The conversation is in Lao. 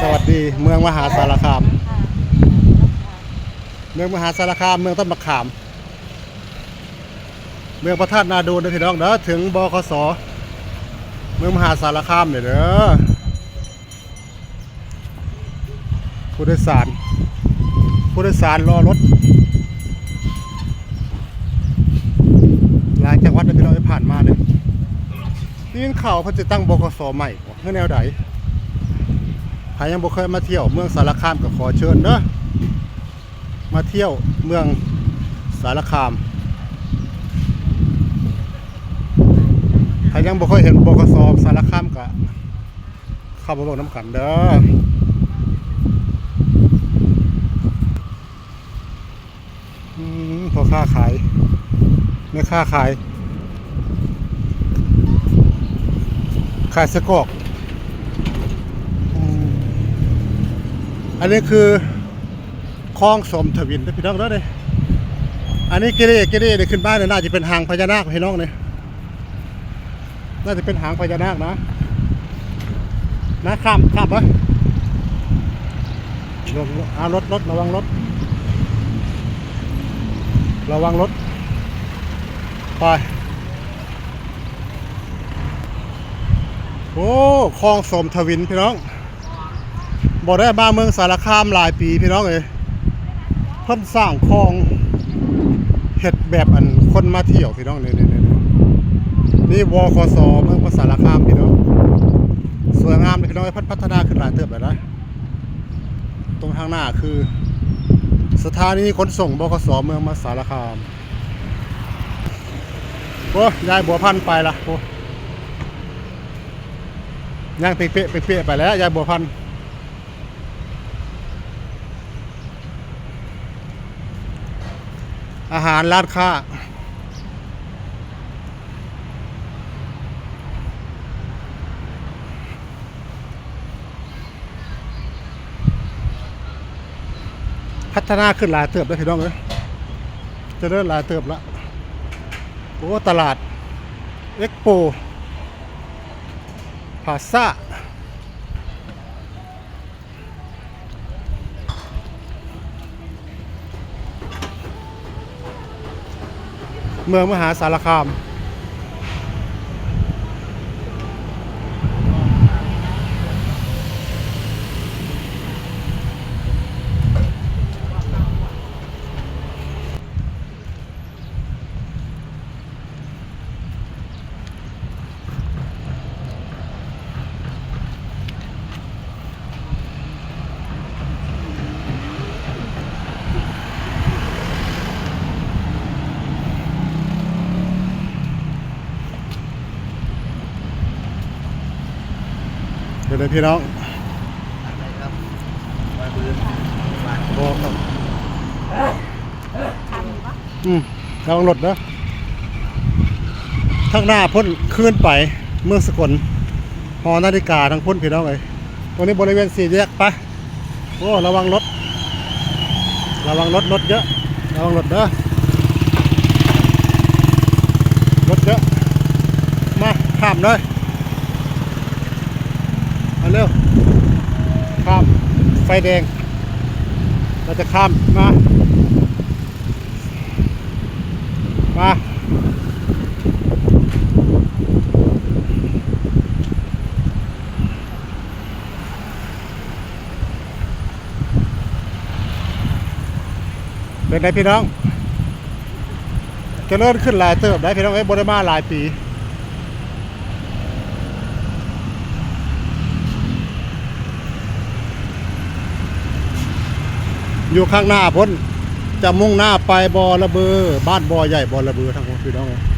ສະຫວັດດີ ເມືອງມະຫາສາລະຄາມ ເມືອງມະຫາສາລະຄາມ ເມືອງຕົ້ນໝາກຂາມ ເມືອງພະທາດນາດູນເດີພີ່ນ້ອງເດີ ເຖິງ ບຂສ ເມືອງມະຫາສາລະຄາມນີ້ເດີ. ຜູ້ໂດຍສານ ຜູ້ໂດຍສານລໍລົດ ຫຼາຍຈັງຫວັດເດີພີ່ນ້ອງ ທີ່ຜ່ານມາເດີ. ໄດ້ຍິນຂ່າວວ່າເພິ່ນຊິຕັ້ງ ບຂສ ໃໝ່ບໍ ຄືແນວໃດ? ໃຜຍັງບໍ່ເຄີຍມາທ່ຽວເມືອງສາລະຄາມ ກໍຂໍເຊີນເດີ ມາທ່ຽວເມືອງສາລະຄາມ. ໃຜຍັງບໍ່ເຄີຍເຫັນ ບຂສ ສາລະຄາມ ກໍເຂົ້າມາເບິ່ງນຳກັນເດີ. ອືມ ພໍ່ຄ້າຂາຍ ແມ່ຄ້າຂາຍ ຂາຍໄສ້ກອກ. ອືມ ອັນນີ້ຄື ຄອງສົມທະວິນເດີພີ່ນ້ອງເດີ. ອັນນີ້ເກເລ ເກເລນີ້ຂຶ້ນມານີ້ ໜ້າຈະເປັນຫາງພະຍານາກພີ່ນ້ອງນີ້ ໜ້າຈະເປັນຫາງພະຍານາກນະ ນະ. ຂ້າມ ຂ້າມໄປ ລົດ ລົດ ລະວັງລົດ ລະວັງລົດ ໄປ. ໂອ້ ຄອງສົມທະວິນພີ່ນ້ອງ. ບໍ່ໄດ້ມາເມືອງສາລະຄາມຫຼາຍປີພີ່ນ້ອງເອີຍ ເພິ່ນສ້າງຄອງ ເຮັດແບບອັນຄົນມາທ່ຽວພີ່ນ້ອງ. ນີ້ ນີ້ ນີ້ ນີ້ ບຂສ ເມືອງມະຫາສາລະຄາມພີ່ນ້ອງ ສວຍງາມເດ້ພີ່ນ້ອງເອີຍ. ເພິ່ນພັດທະນາຂຶ້ນຫຼາຍເຕີບແລ້ວນະ. ຕົງທາງໜ້າຄືສະຖານີຂົນສົ່ງ ບຂສ ເມືອງມະຫາສາລະຄາມ. ໂອ້ ຍາຍບົວພັນໄປລະ ໂອ້ ຍ່າງເປະໆ ເປະໆ ໄປແລ້ວ ຍາຍບົວພັນ. ອາຫານຮ້ານຄ້າ ພັດທະນາຂຶ້ນຫຼາຍເຕີບແລ້ວພີ່ນ້ອງເອີຍ ຈະເລີນຫຼາຍເຕີບລະ. ໂອ້ ຕະຫຼາດ ເອັກໂປ ພາຊາ ເມືອງມະຫາສາລະຄາມ. ເປັນໃດພີ່ນ້ອງ? ບໍ່ຄັບ ອືມ ລະວັງລົດເດີ. ທາງໜ້າພຸ້ນຄືນໄປເມືອງສະກົນ ຫໍນາລິກາທາງພຸ້ນພີ່ນ້ອງເອີຍ. ຕົງນີ້ບໍລິເວນສີ່ແຍກ ໄປ. ໂອ້ ລະວັງລົດ ລະວັງລົດ ລົດເຍອະ ລະວັງລົດເດີ ລົດເຍອະ. ມາ ຂ້າມເລີຍ ມາເລັວ ຂ້າມໄຟແດງ ເຮົາຈະຂ້າມ ມາ ມາ. ເປັນໃດພີ່ນ້ອງ? ຈະເລີນຂຶ້ນຫຼາຍເຕີບໄດ໋ພີ່ນ້ອງເອີຍ ບໍ່ໄດ້ມາຫຼາຍປີ. ຢູ່ຂ້າງໜ້າພຸ້ນ ຈະມຸ່ງໜ້າໄປບໍ່ລະເບີ ບ້ານບໍ່ໃຫຍ່ບໍ່ລະເບີທາງພຸ້ນພີ່ນ້ອງເອີຍ.